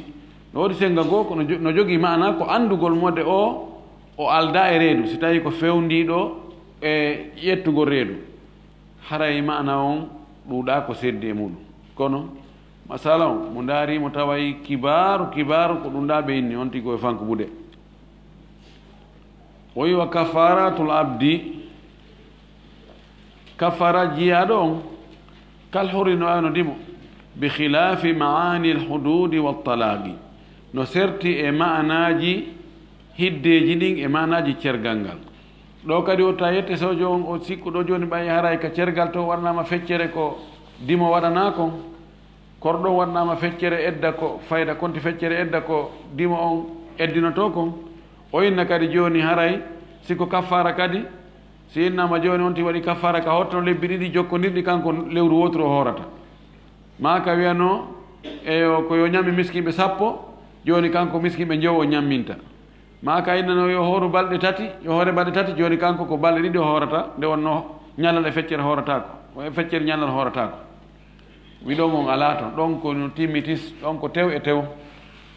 no woodi senngo goo ko no jo-, no jogii maana ko anndugol mo de o, o aldaa e reedu, si tawii ko fewndiiɗo e ƴettugol reedu. Haray maana on ɗuuɗaa ko seddi e muuɗum. Kono, masala on, mo ndaari mo taway kibaaru, kibaaru ko ɗum ɗaa ɓe inni, on tigi ko e fankubude. O wi wa kafaratul abdi, kafara jiyaaɗo on, kal hurri no ano dimo, bi khilafi maani al hududi wa talaqi. No serti e maanaaji hiddeeji ɗin e maanaaji cergal ngal. Ɗo kadi o ta yette soojo on, o sikku ɗo jooni ɓay haray ka cergal to waɗanaama feccere ko dimo waɗanaa kon. Korɗo waɗanaama feccere edda ko fayda, konti feccere edda ko dimo on eddinotoo kon. O inna kadi jooni haray si ko kaffaara kadi, si innaama jooni on ti waɗi kaffaara ka hottono lebbi ɗiɗi jokkondirɗi kanko lewru wooturu o hoorata. Maa ka wiyanoo, eyo, ko yo ñammi miskinɓe sappo, jooni kanko miskinɓe njowo o ñamminta. Maa ka innanoo yo hooru balɗe tati, yo hoore balɗe tati, jooni kanko ko balɗe ɗiɗi o hoorata, nde wonnoo ñallal e feccere hoorataako, o e feccere ñallal hoorataako. Wi ɗon on alaa ton, ɗon ko no timmitis, ɗon ko tew e tew.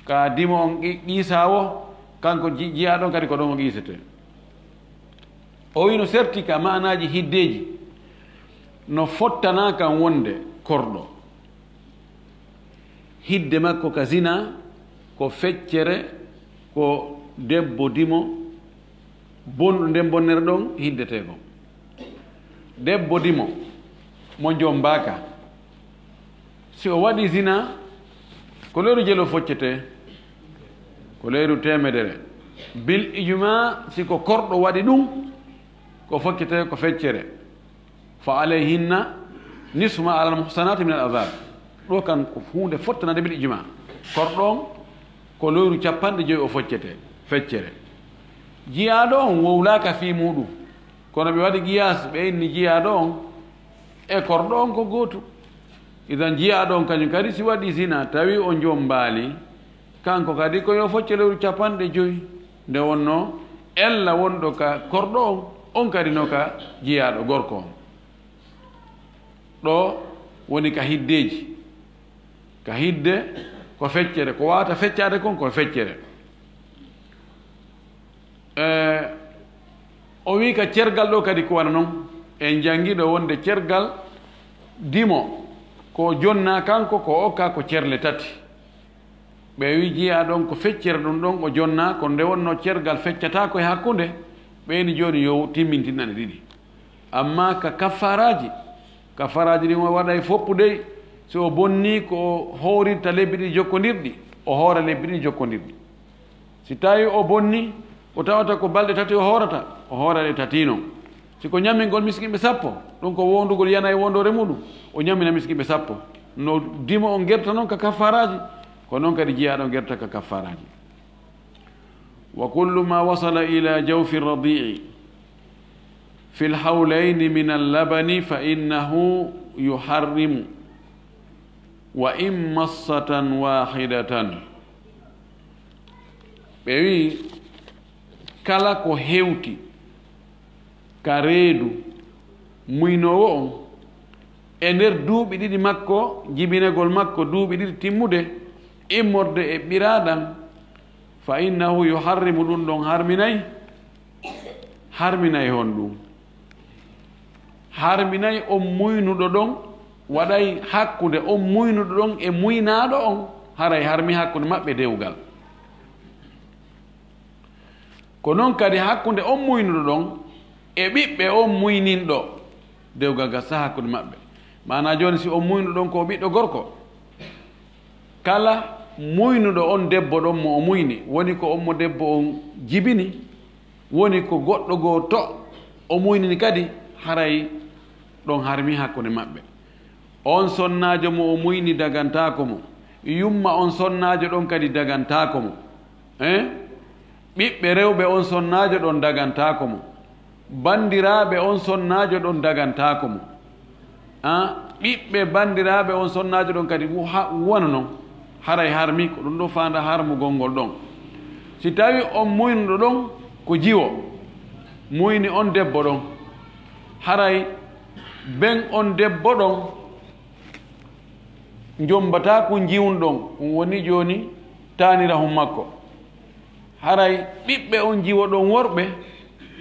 Ka dimo on qi-, qiisaa wo, kanko ji-, jiyaa ɗon kadi ko ɗon o qiisetee. O wi no serti ka maanaaji hiddeeji. No fottana kan wonde korɗo, hidde makko ka zina, ko feccere, ko debbo dimo, bonɗo nden bonnere ɗon hiddetee kon. Debbo dimo mo jombaaka, si o waɗi zina, ko leyru jelo foccetee? Ko leyru teemedere. Bil ijma, si ko korɗo waɗi ɗum, ko foccetee ko feccere. Fa alayhinna nisfu ma alal muhsanati min al azab. Ɗo kan ko huunde fottanade bil ijma. Korɗo on ko leyru capanɗe joyi o foccete, feccere. Jiyaaɗo on wowlaaka fii muuɗum. Kono ɓe waɗi qiyaas, ɓe inni jiyaaɗo on e korɗo on ko gootu. Idan jiyaaɗo on kañum kadi si waɗi zina, tawi o jombaali, kanko kadi ko yo focce lewru capanɗe joyi. Nde wonno ella wonɗo ka korɗo on, on kadi no ka jiyaaɗo gorko on. Ɗo woni ka hiddeeji. Ka hidde ko feccere, ko wawata feccaade kon ko feccere. Eh, o wi ka cergal ɗo kadi ko wana non. En jangi ɗo wonde cergal dimo ko jonna kanko, ko okka ko cerle tati. Ɓe wi jiya ɗon ko feccere ɗum ɗon o jonna, ko nde wonno cergal feccata ko e hakkunde. Ɓeyni jooni yo timmintinane ɗiɗi. Amma ka kaffaraaji, kaffaraaji ɗin o waɗay foppu dey. Si o bonni ko o hoorirta lebbi ɗiɗi jokkondirɗi, o hoora lebbi ɗiɗi jokkondirɗi. Si tawi o bonni, o tawata ko balɗe tati o hoorata, o hoora ɗe tati non. Si ko ñamingol miskinɓe sappo, ɗum ko wondugol yana e wondoore muɗum, o ñamina miskinɓe sappo. No dimo on gerta non ka kaffaraaji, ko non kadi jiyaaɗo gerta ka kaffaraaji. Wa kullu ma wasala ila jawfi radi'i fil hawlayni min al-labani fa innahu yuharrimu wa in massatan wahidatan. Ɓe wi kala ko hewti ka reedu muynoowo on e nder duuɓi ɗiɗi makko, jibinagol makko duuɓi ɗiɗi timmude, immorde e ɓiraaɗan, fa innahu yuharrimu, ɗum ɗon harminay. Harminay honɗum? Harminay on muynuɗo ɗon, waɗay hakkunde on muynuɗo ɗon e muynaaɗo on, haray harmi hakkunde maɓɓe dewgal. Ko non kadi hakkunde on muynuɗo ɗon e ɓiɓɓe on muyninɗo, dewgal gasata hakkunde maɓɓe. Maanaa jooni, si on muynuɗo ɗon ko o ɓiɗɗo gorko, kala muynuɗo on debbo ɗon mo o muyni, woni ko on mo debbo on jibini, woni ko goɗɗo goo to o muynini kadi, haray ɗon harmi hakkunde maɓɓe. On sonnaajo mo o muyni dagantaako mo, yumma on sonnaajo ɗon kadi dagantaako mo. Eh? Ɓiɓɓe rewɓe on sonnaajo ɗon dagantaako mo. Banndiraaɓe on sonnaajo ɗon dagantaako mo. Ah, ɓiɓɓe banndiraaɓe on sonnaajo ɗon kadi wo-, ha-, wano non, haray harmi, ko ɗum ɗo faanda harmugol ngol ɗon. Si tawi on muynuɗo ɗon ko jiwo, muyni on debbo ɗon, haray ben on debbo ɗon njombataa ko njiwun ɗon, ɗum woni jooni taanirahun makko. Haray ɓiɓɓe on jiwo ɗon worɓe,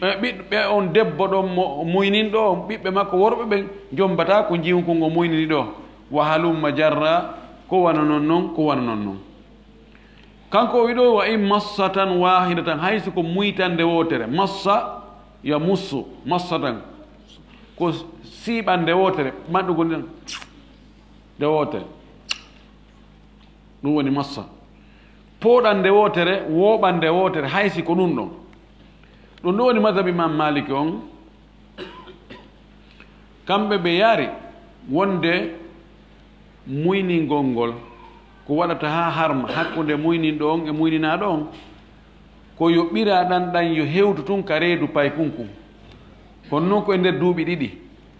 e ɓiɓɓe on debbo ɗon mo muyninɗo on, ɓiɓɓe makko worɓe ɓen njombataa ko njiwun kun o muynini ɗo. Wa halumma jarra, ko wano non non, ko wano non non. Kanko o wiɗo, wa in massatan wahidatan, hay si ko muytande wootere, massa ya mussu, massatan, ko siiɓande wootere, maɗɗugol nden nde wootere. Ɗum woni massa. Pooɗande wootere, wooɓande wootere, hay si ko ɗum ɗon. Ɗum ɗum woni madhab Imam Maliki on. Kamɓe ɓe yaari wonde muyningol ngol, ko waɗata haa harma hakkunde muyninɗo on e muyninaaɗo on, ko yo ɓiraaɗan ɗan yo hewtu tun ka reedu paykun kun. Kono non ko e nder duuɓi ɗiɗi,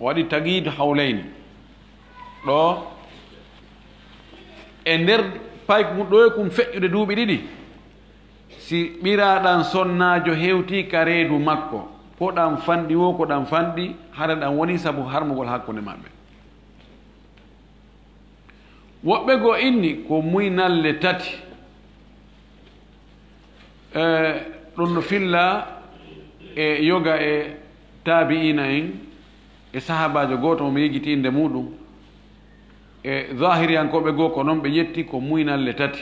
o waɗi taqyidu hawlayni. Ɗo, e nder paykun ɗo e kun feƴƴude duuɓi ɗiɗi, si ɓiraaɗan sonnaajo hewtii ka reedu makko, ko ɗan fanɗi woo, ko ɗan fanɗi, hara ɗan woni sabu harmugol hakkunde maɓɓe. Woɓɓe goo inni ko muynalle tati. E, ɗum no filla e yoga e taabi'iina en, E sahaabaajo gooto mo mi yejjiti innde muuɗum, e zaahiriyankooɓe goo ko noon ɓe ƴetti ko muynalle tati.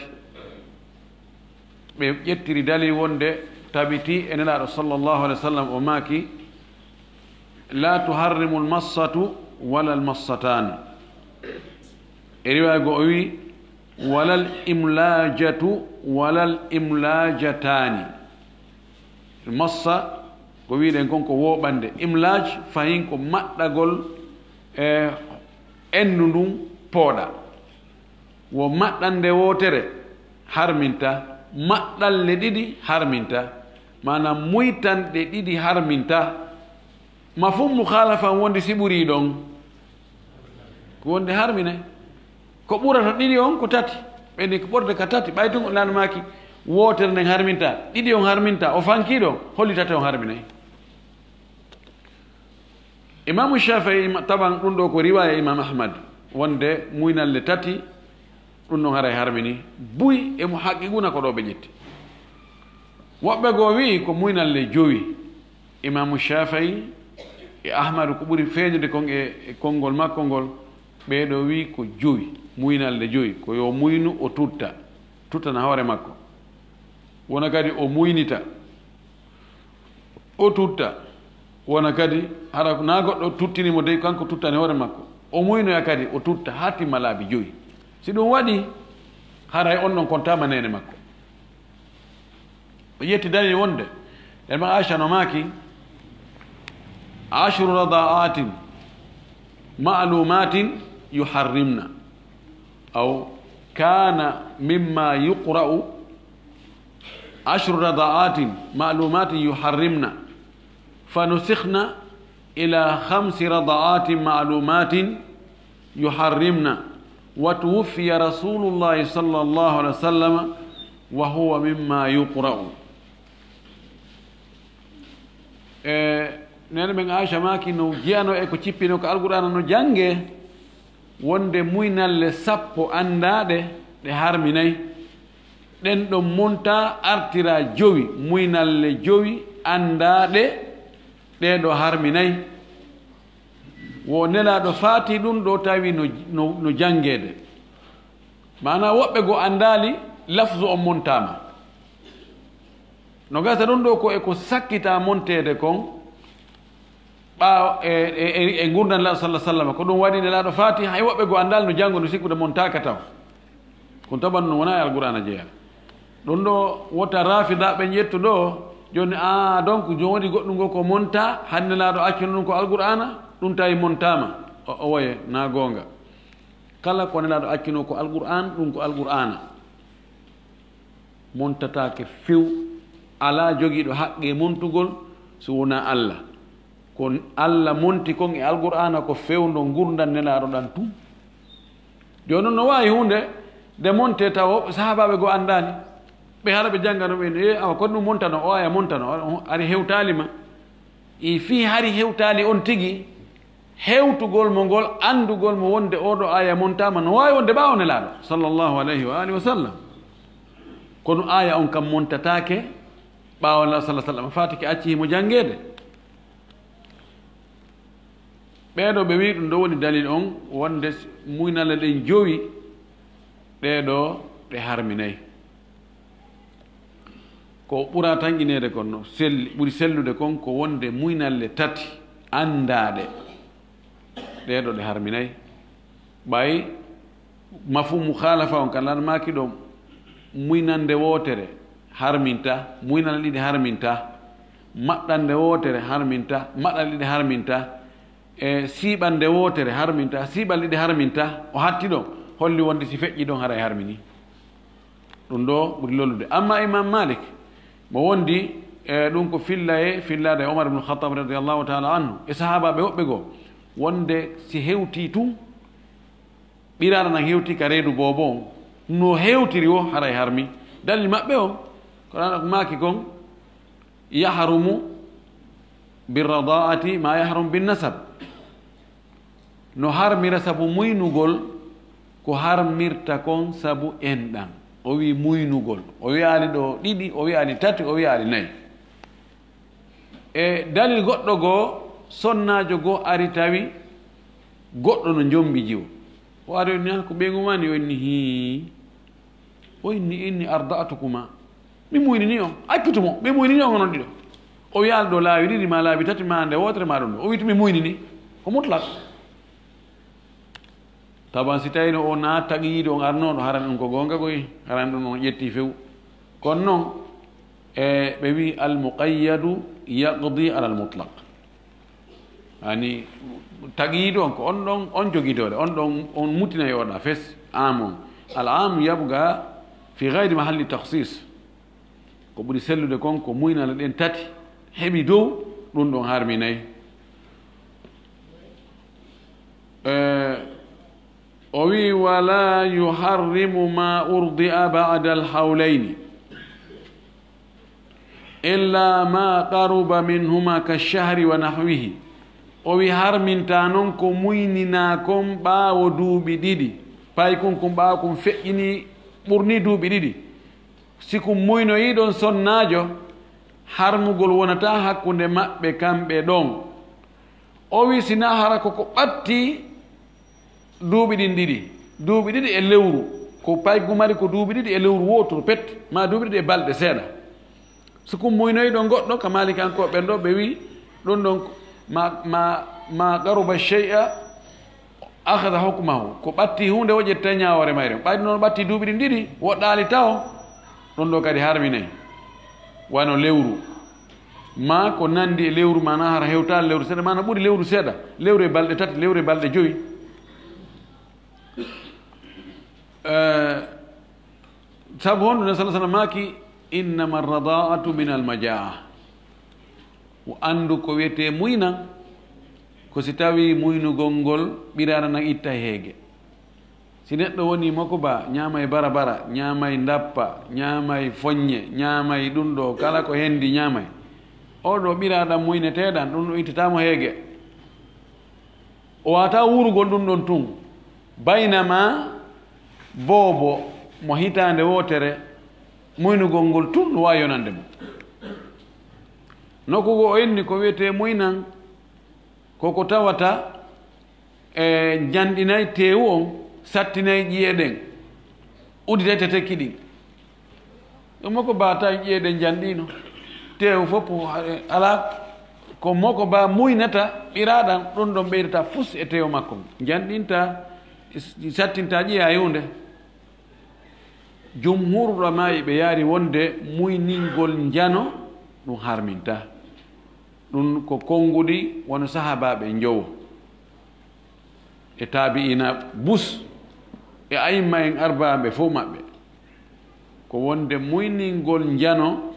Ɓe ƴettiri dalil wonde tabitii e Nelaaɗo sallallahu alaihi wasallam o maaki, "La tuharrimu al-massatu wala al-massataani." E riwaaya goo o wi, "Wala al-imlaajatu wala al-imlaajataani." Massa ko wiɗen kon ko wooɓande. Imlaaj fahin ko maɗɗagol e enndu ndun pooɗa. Wo maɗɗande wootere harminta, maɗɗalle ɗiɗi harminta, maanaam muytanɗe ɗiɗi harminta. Mafhum mukhalafa on wondi si ɓurii ɗon, ko wonde harminay. Ko ɓurata ɗiɗi on ko tati, ɓe ni ko ɓurde ka tati, ɓay tun ko Nelaaɗo maaki wootere nden harminta, ɗiɗi on harminta, o fankii ɗon, holli tati on harminay. Imaamu Shaafi'i, ima-, taban ɗum ɗoo ko riwaaya Imaam Ahmad, wonde muynalle tati, ɗum ɗon haray harmini, buy e muhaqqiquna ko ɗoo ɓe ƴetti. Woɓɓe goo wi'i ko muynalle jowi. Imaamu Shaafi'i e Ahmadu ko ɓuri feeñude kon e, e konngol makko ngol, ɓee ɗoo wi'i ko jowi, muynalle jowi, ko yo muynu o tutta, tuttana hoore makko. Wona kadi o muynita, o tutta, wona kadi hara ko naa goɗɗo tuttini mo dey, kanko tuttani hoore makko. O muynoya kadi, o tutta haa timma laabi jowi. Si ɗum waɗii, haray on ɗon kontaama neene makko. O ƴetti dalil wonde, Nelaaɗo Aisha no maaki, "Ashru rada'atin ma'lumatin yuharrimna, aw kana mimma yuqra'u, ashru rada'atin ma'lumatin yuharrimna, fanusikhna ila khamsi rada'atin ma'lumatin yuharrimna, wa tuwuffiya Rasulullahi sallallahu alaihi wasallam wa huwa mimma yuqra'u." E, neene men Aisha maaki no jeyano e ko cippino ko Alqur'aana no jannge, wonde muynalle sappo anndaaɗe ɗe harminay. Ɗen ɗon monta artira jowi, muynalle jowi anndaaɗe ɗee ɗoo harminay. Wo Nelaaɗo faati ɗum ɗoo tawi no, no, no janngeede. Maanaa woɓɓe goo anndaali lafzu on montaama. No gasa ɗum ɗoo ko e ko sakkitaa monteede kon ɓaawo e, e, e, e ngurndan Nelaaɗo sallallahu alaihi wasallam. Ko ɗum waɗi Nelaaɗo faati, hay woɓɓe goo anndaali no janngo no sikkude montaaka taw. Kun taban no wonaa e Alqur'aana jeyaa. Ɗum ɗoo wota Raafida ɓen ƴettu ɗoo, jooni, a, donc, jooni goɗɗum ngoo ko monta, hannde Nelaaɗo accino ɗum ko Alqur'aana, ɗum tawi montaama. O, o woye, na goonga. Kala ko Nelaaɗo accino ko Alqur'aan, ɗum ko Alqur'aana. Montataake few, alaa jogiiɗo haqqe montugol so wonaa Alla. Ko Alla monti kon e Alqur'aana ko fewndo ngurndan Nelaaɗo ɗan tun. Jooni non no waawi huunde nde monte tawa sahaabaaɓe goo anndaali. Ɓe hara ɓe janngano ɓe, e, awa, ko ɗum montano, o aya montano, o ari hewtaali ma. E fii hari hewtaali on tigi, hewtugol mo ngol, anndugol mo wonde oo ɗoo aya montaama, no waawi wonde ɓaawo Nelaaɗo, sallallahu alayhi wa alihi wa sallam. Kono aya on kam montataake ɓaawo Nelaaɗo, sallallahu alaihi wa sallam, faati ke acci himo janngeede. Ɓee ɗoo ɓe wi'i ɗum ɗoo woni dalil on, wonde muynalle ɗen jowi, ɗee ɗoo ɗe harminay. Ko ɓura tanƴineede kon no selli, ɓuri sellude kon ko wonde muynalle tati anndaaɗe, ɗee ɗoo ɗe harminay. Ɓay mafhumu mukhalafa on kan lan maaki ɗoo, muynande wootere harminta, muynande ɗiɗi harminta, maɗɗande wootere harminta, maɗɗande ɗiɗi harminta, e siiɓannde wootere harminta, siiɓannde ɗiɗi harminta, o hatti ɗoo, holli wonde si feƴƴi ɗon haray harmini. Ɗum ɗoo ɓuri lollude. Amma Imam Malik, mo wondi, e, ɗum ko fillaye, fillaade e Omar ibn Khattab radiyallahu ta'ala anhu, e sahaabaaɓe woɓɓe goo, wonde si hewtii tun, ɓiraana nan hewtii ka reedu boobo on, no hewtiri wo haray harmi. Dalil maɓɓe on, ko ɗan maaki kon, "Yahrumu birradaati ma yahrum bin nasab." No harmira sabu muynugol ko harmirta kon sabu enɗan. O wi'i muynugol. O wi'aali ɗoo ɗiɗi, o wi'aali tati, o wi'aali nayi. E dalil goɗɗo goo, Sonnaajo goo ari tawi goɗɗo no njombi jiwo. O ari o inni, "Ah, ko ɓeyngu maa ni?" O inni, "Hii." O inni, "Inni arda'tukuma." Mi muynini on. Accutu mo. Mi muynini on onon ɗiɗo. O wiya, "Alɗo laawi ɗiɗi ma laabi tati ma nde wootere ma ɗum ɗo." O wiya, "Mi muynini." Ko mutlaq. Taban si tawino o na taqiyiido on arnooɗo, haran ɗum ko goonga koy, haran ɗum on ƴetti few. Kono noon, e, ɓe wi, "Al muqayyadu yaqdi ala al mutlaq." Ani, taqiyiido on ko on ɗon, on jogitoore, on ɗon, on mutina e oɗa fes, am on. Al am yabqa fi gayri mahalli takhsis. Ko ɓuri sellude kon ko muynal ɗen tati heɓi dow, ɗum ɗon harminay. E, o wi, "Wala yuharrimu ma urdi'a ba'da al-hawlayni illa ma qaruba minhuma ka shahri wa nahwihi." O wi, "Harminta noon ko muyninaa kon ɓaawo duuɓi ɗiɗi, paykun kun ɓaawo kun feƴƴini ɓurni duuɓi ɗiɗi. Si kun muynoyii ɗon sonnaajo, harmugol wonataa hakkunde maɓɓe kamɓe ɗon." O wi, "Sinaa hara ko ko ɓatti duuɓi ɗin ɗiɗi, duuɓi ɗiɗi e lewru, ko paygu mari ko duuɓi ɗiɗi e lewru wooturu pet, maa duuɓi ɗiɗi e balɗe seeɗa." Si kun muynoyii ɗon goɗɗo, ka Maalikankooɓe ɓen ɗo, ɓe wi, ɗum ɗon ma, ma, ma qaruba shay'a akhadha hukmahu. Ko ɓatti huunde o ƴetta ñaawoore mayre. Ɓayde noon ɓatti duuɓi ɗin ɗiɗi, woɗɗaali taho, ɗum ɗo kadi harminay. Wano lewru. Ma ko nandi e lewru, mana hara hewtaali lewru seeɗa, mana ɓuri lewru seeɗa. Lewru e balɗe tati, lewru e balɗe joyi. Eh, sabu honɗum? Nabi sallallahu alaihi wasallam maaki, "Innama rada'atu min al-majaa." O anndu ko wiyetee muynan, ko si tawii muynugol ngol ɓiraana nan itta e heege. Si neɗɗo wonii mokobaa, ñaamay barabara, ñaamay ndappa, ñaamay foññe, ñaamay ɗum ɗo, kala ko hendi ñaamay. Oo ɗo ɓiraaɗan muyneteeɗan, ɗum ɗo ittataa mo heege. O waawataa wuurugol ɗum ɗon tun. Baynama boobo mo hitaande wootere, muynugol ngol tun no waawi yonande mo. Nokku goo o inni ko wiyetee muynan, ko ko tawata e njanɗinay teewu on, sattinay ƴi'e ɗen, udditay tetekki ɗin. Ɗum mokobaa tawi ƴi'e ɗen njanɗiino. Teewu fof alaa. Ko mokobaa muynata ɓiraaɗan, ɗum ɗon ɓeydata fus e teewu makko. Njanɗinta, sattinta ƴi'e hay huunde. Jumhuur ulamaa'i ɓe yaari wonde muyningol njano ɗum harminta. Ɗum ko konnguɗi wano sahaabaaɓe njowo. E taabi'iina bus, e a'imma en arbaaɓe fof maɓɓe, ko wonde muyningol njano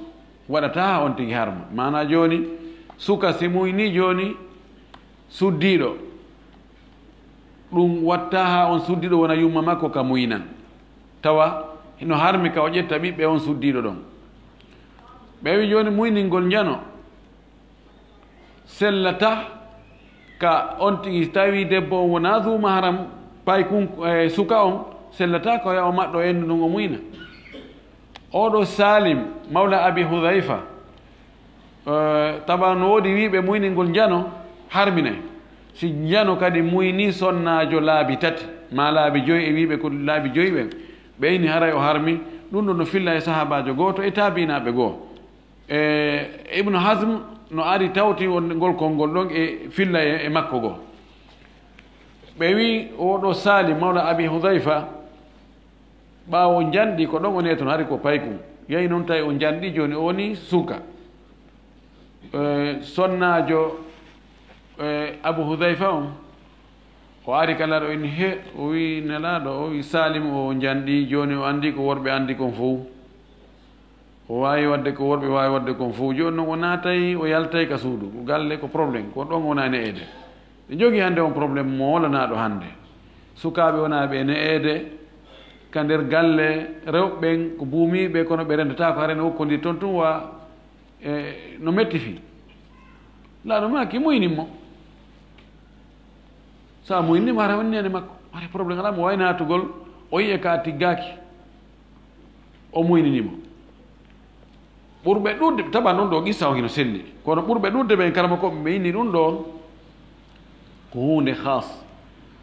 waɗataa haa on tigi harma. Maanaa jooni, suka si muynii jooni suddiiɗo, ɗum waɗataa haa on suddiiɗo wona yumma makko ka muynan. Tawa hino harmi ka o ƴetta ɓiɓɓe on suddiiɗo ɗon. Ɓe wi jooni muyningol njano sellata ka on tigi, tawi debbo on wonaa zu maharam, paykun, e, suka on, sellata ko ya o maɗɗo endu ndun o muyna. Oo ɗo Salim, mawla Abi Hudhayfa, e, tawa no woodi wiiɓe muyningol njano harminay. Si njano kadi muyni sonnaajo laabi tati, maa laabi joyi e wiiɓe ko laabi joyi ɓen, ɓe inni haray o harmi, ɗum ɗo no filla e sahaabaajo gooto e taabiinaaɓe goo. E, Ibnu Hazm no ari tawti wonde ngol konngol ɗon e filla e, e makko goo. Ɓe wi, oo ɗo Salim, mawla Abi Hudhayfa, ɓaawo njanɗi ko ɗon o neton, hari ko paykun. Yahi noon tawi o njanɗi, jooni o woni suka. E, sonnaajo, e, Abu Hudhayfa on, o ari ka Nelaaɗo, o inni, "He," o wi, "Nelaaɗo," o wi, "Salim o njanɗi, jooni o anndi ko worɓe anndi kon fow." O waawi waɗde ko worɓe waawi waɗde kon fof. Jooni noon o naatay, o yaltay ka suudu. Ko galle, ko problème. Ko ɗon wona ne'eede. Ɓe njogii hannde on problème moolanaaɗo hannde. Sukaaɓe wonaa ɓe ne'eede ka nder galle, rewɓe ɓen ko buumiiɓe, kono ɓe rendataa ko hare no wokkondir toon tun wa, e, no metti fii. Laaɗo maaki muynin mo. So a muynii mo, hara woni neene makko. Hara problème alaa, mo waawi naatugol, o yi'e ka tiggaaki. O muynini mo. Ɓurɓe ɗuuɗde, tawa noon ɗo qissa on hino selli. Kono ɓurɓe ɗuuɗde ɓen karamakooɓe ɓe inni ɗum ɗo, Ko huunde khas,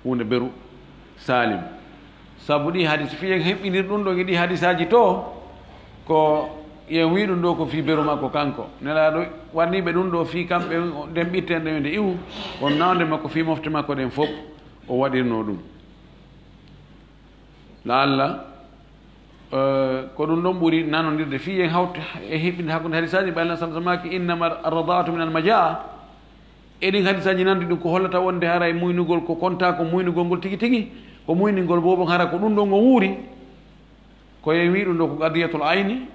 huunde beru, salim. Sabu ɗi hadis, fii en heɓɓinir ɗum ɗo e ɗi hadisaaji to, ko yen wii ɗum ɗo ko fii beru makko kanko. Nelaaɗo waɗnii ɓe ɗum ɗo fii kamɓe ɗen ɓitten ɗen nde iwu, on nawde makko fii mofte makko ɗen fof, o waɗirnoo ɗum. Laalla, eh, ko ɗum ɗon ɓuri nanondirde fii en hawti e heɓɓinde hakkunde hadisaaji, ɓay Alla sallallahu alaihi wasallam maaki, "Innama arradaatu min almajaa." E ɗin hadisaaji nanndi ɗum ko hollata wonde haray muynugol ko kontaa ko muynugol ngol tigi tigi, ko muyningol boobon hara ko ɗum ɗon o wuuri. Ko en wii ɗum ɗo ko qadiyatul ayni,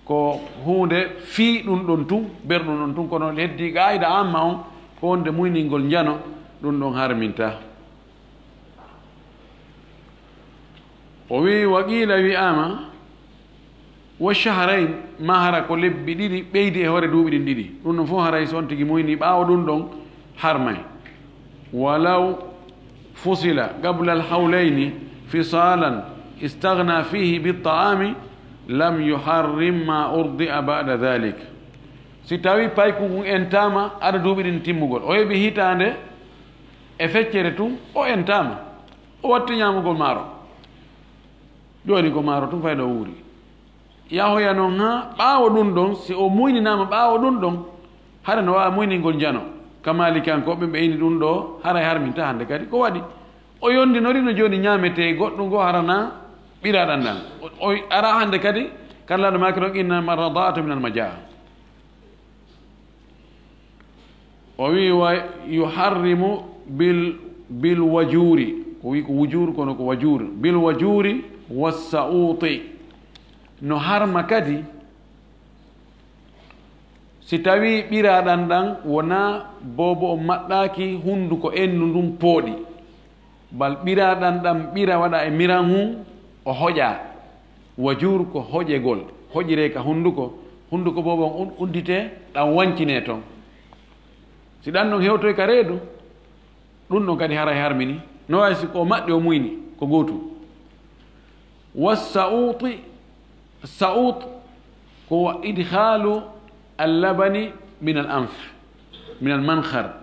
ko huunde fii ɗum ɗon tun, ber ɗum ɗon tun, kono heddi qaayida amma on, ko wonde muyningol njano, ɗum ɗon harminta. O wii, wa qiila wi'aama, wa shahrayn, ma hara ko lebbi ɗiɗi ɓeydi e hoore duuɓi ɗin ɗiɗi. Ɗum ɗon fof haray so on tigi muyni ɓaawo ɗum ɗon harmay. Walaw fusila qabla al-hawlayni fisalan istaghna fihi bit-ta'ami lam yuharrim ma urdi'a ba'da dhalik. Si tawi paykun kun entaama ada duuɓi ɗin timmugol, o heɓi hitaande e feccere tun, o entaama, o watti ñaamugol maaro. Jooni ko maaro tun fayda o wuuri. Yahoya non haa ɓaawo ɗum ɗon, si o muyninaama ɓaawo ɗum ɗon, hara no waawa muyningol njano. Ka Maalikiyankooɓe ɓe ini ɗum ɗo, haray harminta hannde kadi. Ko waɗi? O yondinori no jooni ñaametee goɗɗum ngo harana ɓiraaɗan ɗan. O, o ara hannde kadi, kan laaɗo maaki ɗon, "Innama radaatu min almajaa." O wi, "Wa yuharrimu bil, bil wajuuri." Ko wi ko wujuur, kono ko wajuur. "Bil wajuuri was sa'uuti." No harma kadi, si tawi ɓiraaɗan ɗan wona boobo o maɗɗaaki hunnduko ennu ndun pooɗi. Bal ɓiraaɗan ɗan ɓira waɗa e miran hun, o hoƴa. Wajuur ko hoƴegol, hoƴiree ka hunnduko, hunnduko boobo on un-, udditee, ɗan wancinee ton. Si ɗan ɗon hewtoy ka reedu, ɗun ɗon kadi haray harmini. No waawi si ko o maɗɗi o muyni, ko gootu. Wa sa'uuti, sa'uut ko wa idkhaalu al-labani min al-anf, min al-mankhar.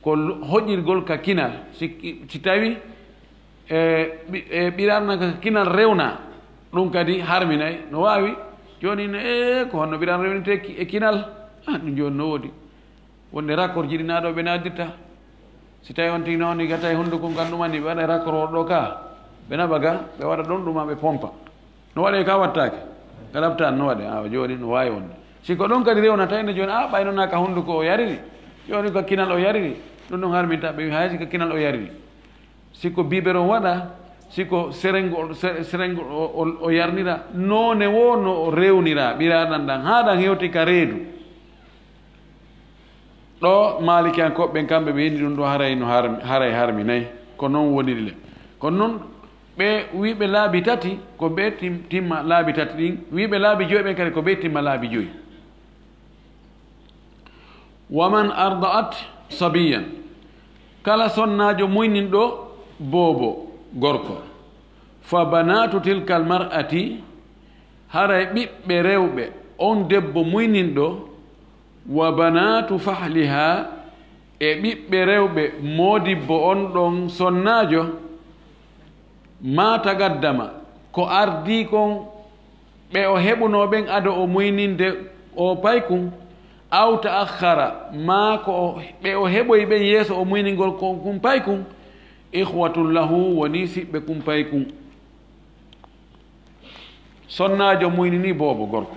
Ko lo-, hoƴirgol ka kinal. Si, si tawi, e, ɓi-, e, ɓiraaɗan ka kinal rewna, ɗum kadi harminay. No waawi, jooni ne, e, ko honno ɓiraaɗan rewnitee ki-, e kinal? Ah, ɗum jooni no woodi. Wonde raccord jiɗinaaɗo ɓe naaddirta. Si tawi on tigi noon, ni gata e hunnduko ngal ɗum anndi ɓe waɗa e raccord o ɗo ka. Ɓe naɓa ga, ɓe waɗa ɗon ɗum, ɓe pompa. No waɗee ka wattaake? Ka ɗaɓtaan no waɗee? Awa jooni no waawi wonde. Si ko ɗon kadi rewnata ene jooni, a, ɓay noon ka hunnduko o yariri. Jooni ko kinal o yariri. Ɗum ɗon harminta ɓe wi hay si ko kinal o yariri. Si ko biberon waɗa, si ko serengol, se-, serengol o, o, o yarnira. Noone wo no o rewnira, ɓiraaɗan ɗan, haa ɗan hewti ka reedu. Ɗo Maalikiyankooɓe ɓen, kamɓe ɓe inni ɗum ɗo haray no har-, haray harminay. Ko non woniri le. Kono non ɓe wiiɓe laabi tati, ko ɓe tim-, timma laabi tati ɗin. Wiiɓe laabi joyi ɓen kadi, ko ɓe timma laabi joyi. Wa man arda'at sabiyan. Kala sonnaajo muyninɗo boobo gorko. Fa banatu tilkal mar'ati, haray ɓiɓɓe rewɓe on debbo muyninɗo, wa banatu fahliha, e ɓiɓɓe rewɓe moodibbo on ɗon sonnaajo, ma tagaddama, ko ardii kon, ɓe o heɓunoo ɓen ado o muyninde o paykun, aw ta'akhkhara, maa ko o, ɓe o heɓoyi ɓen yeeso o muyningol kon kun paykun, ikhwatun lahu, wonii siɓɓe kun paykun. Sonnaajo muynini boobo gorko.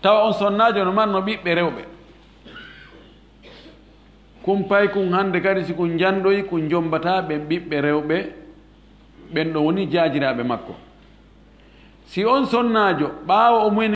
Tawa on sonnaajo no marno ɓiɓɓe rewɓe. Kun paykun hannde kadi si kun njanɗoyi, kun njombataa ɓen ɓiɓɓe rewɓe, ɓen ɗon woni jaajiraaɓe makko. Si on sonnaajo, ɓaawo o muyni